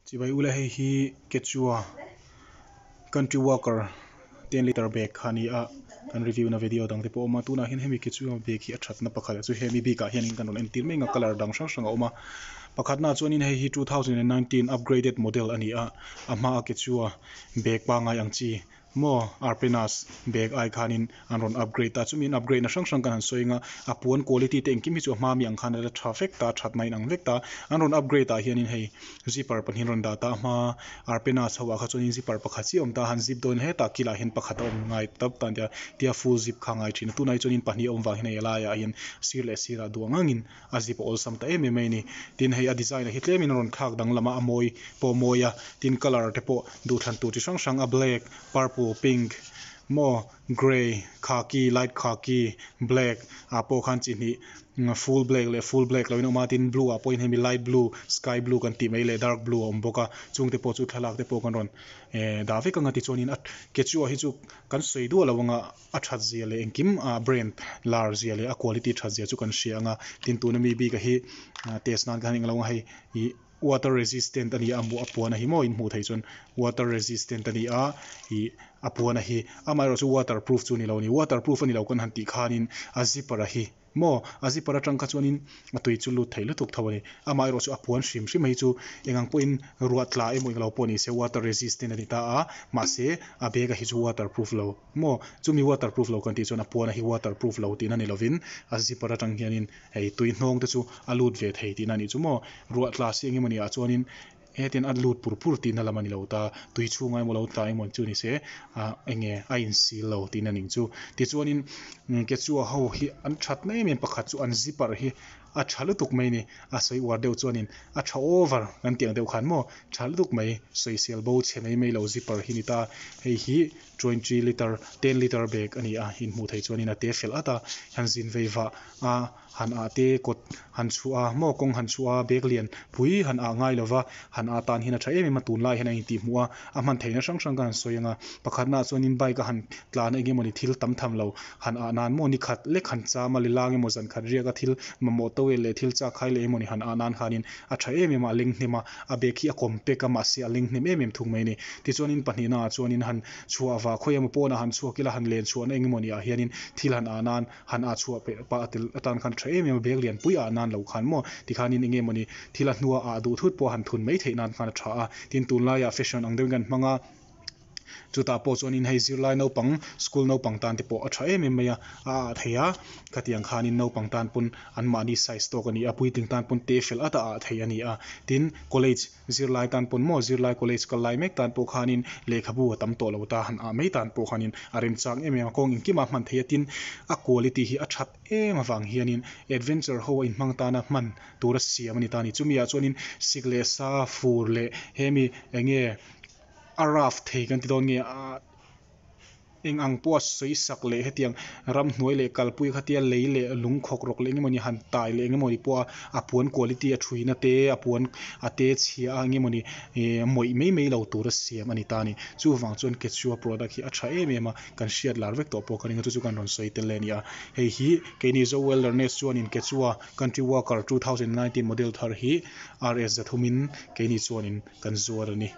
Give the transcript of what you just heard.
Chibai ula hei hi Quechua country walker ten litre bag kha a ni a kan review na video dang te pawh a awm a tunah hian hemi Quechua bag hi a thatna pakhat ah chu hemi bikah hianin kan rawn entir mek a colour dang hrang hrang a awm a pakhatnaah chuanin hei hi 2019 upgraded model a ni a a hmaa Quechua bag pangngai ang chi Maw Arpenas bag ai khanin an rawn upgrade ta, chumi an upgrade na hrang hrang kan han sawi anga a puan quality te engkim hi chu a hma mi ang khan a la tha vek ta, that na inang vek ta, an rawn upgrade ah hianin hei zipper pahnih an rawn dah ta, a hma Arpenas ho ah kha chuanin zipper pakhat chiah a awm ta, han zip dawn hetah kilah hian pakhat a awm ngai tawp ta a nia, tia full zip kha a ngai thin a, tunah hi chuanin pahnih a awm vang hian hei a laiah hian sir leh sirah duh ang angin a zip a awlsam ta em em mai a ni. Tin hei a design ah hi tlemin a rawn thlak danglam a, a mawi pawh a mawi a, tin colour te pawh duhthlan tur chi hrang hrang a black, purple, pink maw grey, khaki, light khaki, black ah pawh khan chi hnih full black leh full black lo in a awm a, tin blue ah pawhin hemi light blue, sky blue kan tih mai leh dark blue a awm bawk a, chung te pawh chu thlalak te pawh kan rawn eh dah vek ang a tichuanin a Quechua hi chu kan sawi duah lo ang a. A that zia leh engkim a brand lar zia leh a quality that zia chu kan hria ang a, tin tuna mi bik a hi test nan khan englo ang a hei ih water resistant a ni a a puan a hi maw in hmuh theih chuan water resistant a ni a ih a puan a hi amaherawhchu water proof chu a ni lo a ni water proof a ni lo kan han tih khanin a zipper a hi. Maw? A zipper atang kha chuanin a tui chu lut thei lutuk tho a ni. Amaherawh chu a puan hrim hrim hei chu eng ang pawhin ruah tla emaw englo pawh ni se water resistant a ni ta a, mahse a bag a hi chu waterproof lo. Maw? Chumi waterproof lo kan tih chuan a puan a hi waterproof lo tihna ni lovin a zipper atang hianin hei tui hnawng te chu a lut ve thei tihna a nih chu maw? Ruah tla si eng emaw ni ah chuanin Hetin a lut pur pur tihna lam a ni lo ta, tui chhunga emaw lo tla emaw chu ni se ah enge a insil lo tihna ning chu. Tichuanin Quechua ho hi an thatna em em pakhat chu an zipper hi a tha lutuk mai a ni, a sawi uar deuh chuanin a tha over kan tih ang deuh khan maw tha lutuk mai sawisel bo chhe mai mai lo zipper hi ni ta, hei hi 20 litre 10 litre bag a ni a, inhmuh theih chuanin a te fel at a, han zin vei vah a. Han ah te kawt han chhuah a, maw kawng han chhuah a, bag lian pui han ah ngai lova, han ah tan hian a tha em em a, tunlai hian a intihhmuh a, a hman theihna hrang hrang ka han sawi ang a, pakhatnaah chuanin bike a han tlan a eng emawni thil tam tham lo han ah nan maw ni khat lek han cham a, lilang emaw zan khat riak a thil mamawh to el leh thil chak khai leh emawni han ah nan khanin a tha em em a, a leng hnem a, a bag hi a compact a mahse a leng hnem em em thung mai a ni. Tichuanin pahnihnaah chuanin han chhuah vah khawi emaw pawnah han chhuak ila han len chhuahna eng emawni ah hianin thil han ah nan Han ah chhuah peh pah a tel atan khan tha em em a, bag lian pui ah nan lo khan maw tikhanin eng nge mawni thil a hnua ah duh thut pawh han thun mai theih nan khan a tha a, tin tunlaiah fashion ang deuhin kan hmang a, chutah pawh chuanin hei zirlai naupang school naupang tan te pawh a tha em em mai a, a ah thei a, khatiang khanin naupang tan pawn anmahni size tawk a ni a, puitling tan pawn te fel at a ah thei a ni a, tin college. Zirlai tan pawn maw zirlai college kal lai mek tan pawh khanin lehkhabu a tam tawh lo ta han ah mai tan pawh khanin a remchang em em a, kawng engkimah hman theih a tin a quality hi a that em avang hianin adventure ho a inhmang tana hman tura siam a ni ta a ni. Chumi ah chuanin sik leh sa fur leh hemi enge a rough thei kan ti dawn nge a. Eng ang pawh a sawi sak leh hetiang ramhnuai leh kalpui khatia lei leh lung khawk rawk leh engemawni han tai leh engemawni pawh a a puan quality a thuina te a puan a te chhia a engemawni ih mawih mai mai lo tura siam a ni ta a ni. Chuvang chuan Quechua product hi a tha em em a, kan hriat lar vek tawh pawh ka ring a chu chu kan rawn sawi tel leh a ni a. Hei hi keini Zo Wilderness chuanin Quechua Country Walker 2019 model thar hi RS zathumin keini chuanin kan zuar a ni.